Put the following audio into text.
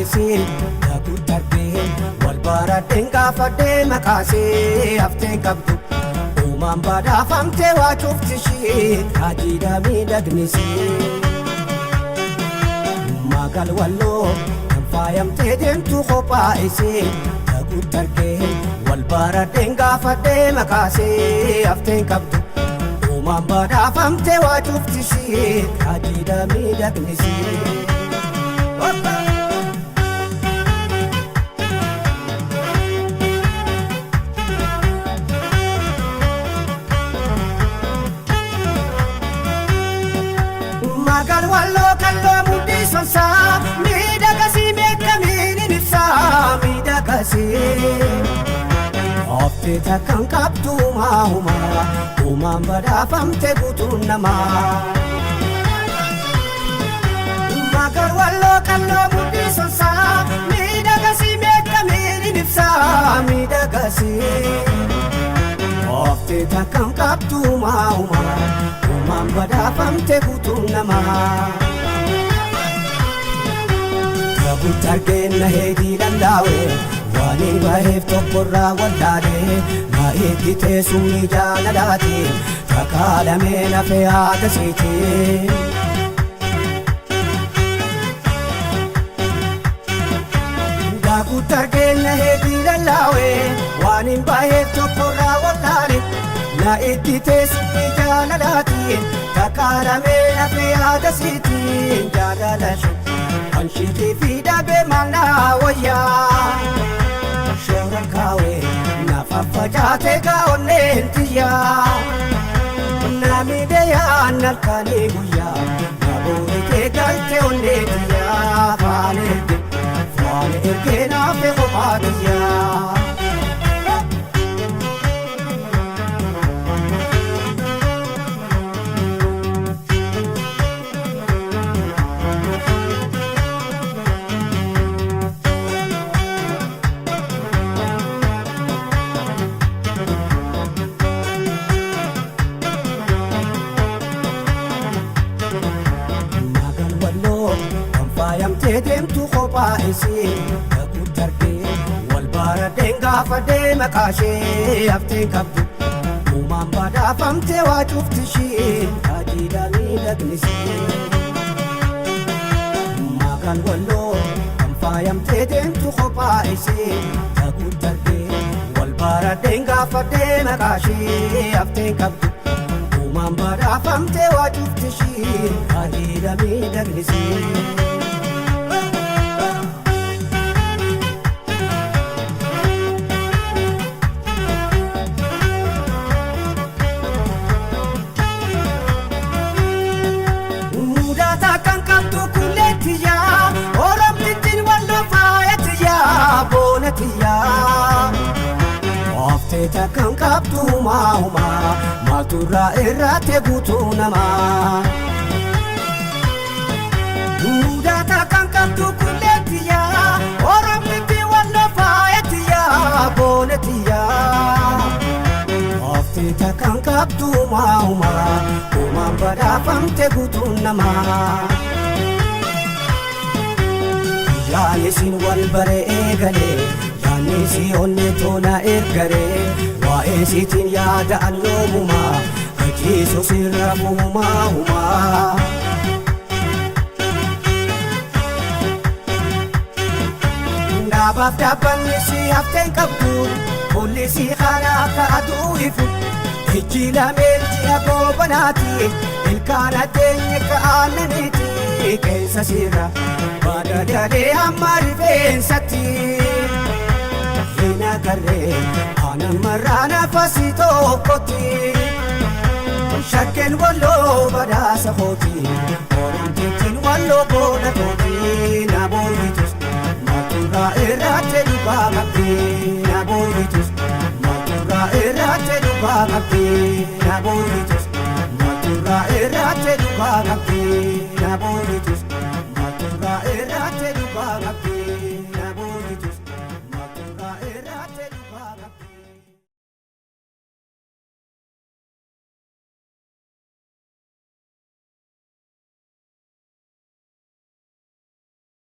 isii daakuu darbee wal baradheen gaafadhee maqaasee hafteen qabdu. Uumaan badhaafamtee waa cufti ishee raajiidha miidhagnisee. Magal walloo kan faayamtee deemtu kophaa isii daakuu darbee wal baradheen gaafadhee maqaasee hafteen qabdu. Uumaan badhaafamtee waa cufti ishee raajiidha miidhagnisee. Magal walloo kalloo mudhii sonsaa miidhagasii beekamiin hin ibsaa miidhagasii. Oftee takkan qabdu uumaa uumaan badhaafamte guutuun namaa. Magal walloo kalloo mudhii sonsaa miidhagasii beekamiin hin ibsaa miidhagasii. Oftee takkan qabdu uumaa uumaan badhaafamte guutuun namaa. Kabutti argeenna heedii lallaawee waan hin baheef tokkorraa wallaalee na eeggitee summii jaalalaatiin takaalamee nafee haata seetee. Daakutti argeenna heedii lallaawee waan hin baheef tokkorraa wallaalee na eeggitee summii jaalalaatiin takaalamee nafee haata seetiin jaalala shee. Anshiitii fi dhabee maalaa wayyaa shoora kaawee nafa facaatee kaa'onneen tiyyaa namni yaan halkanii guyyaa naboonitee galtee onnee tiyyaa faana ergee faana ergee naafee kophaa tiyyaa. Magal walloo kan faayamtee deemtu kophaa isii kakuu darbee wal baradheen gaafadhee maqaa ishee hafteen qabdu. Uumaan badhaafamtee waa cufti ishee raajiidha miidhagnisee. Magal walloo kan faayamtee deemtu kophaa isii kakuu darbee wal baradheen gaafadhee maqaa ishee hafteen qabdu. Uumaan badhaafamtee waa cufti ishee raajiidha miidhagnisee. Mudata kan qabdu kulleetiyyaa Oromtittiin walloo faayatiyyaa boonatiyyaa. Oftee takkan qabdu uumaa uumaa maalturraa irratti guutuu namaa. Mudata kan qabdu kulleetiyyaa Oromtittiin walloo faayatiyyaa boonatiyyaa. Oftee takkan qabdu uumaa uumaa uumaan badhaafamte guutuun namaa. Yaani isin wal bare eegalee yaanni si onnee toona ergaree waa'ee siitiin yaada'an yoomumaa gachiisu sirra fuumaa humaa. Dhaabaaf dhaabbanni si hafteen qabdu fuulli si kana akka aduu ifu ijji lameen ji'a goobanaati ilkaan addeenye ka aannaniiti qeensa sirra badadalee hamma rifeensatti. Hin agarree aannan marraa nafasi tokkotti shakkeen walloo badhaasa kooti oromtittiin walloo boona kooti na boonitus maalturraa irratti dhugaa qabdi na boonitus maalturraa irratti dhugaa qabdi na boonitus maalturraa irratti dhugaa qabdi na boonitus maalturraa irratti.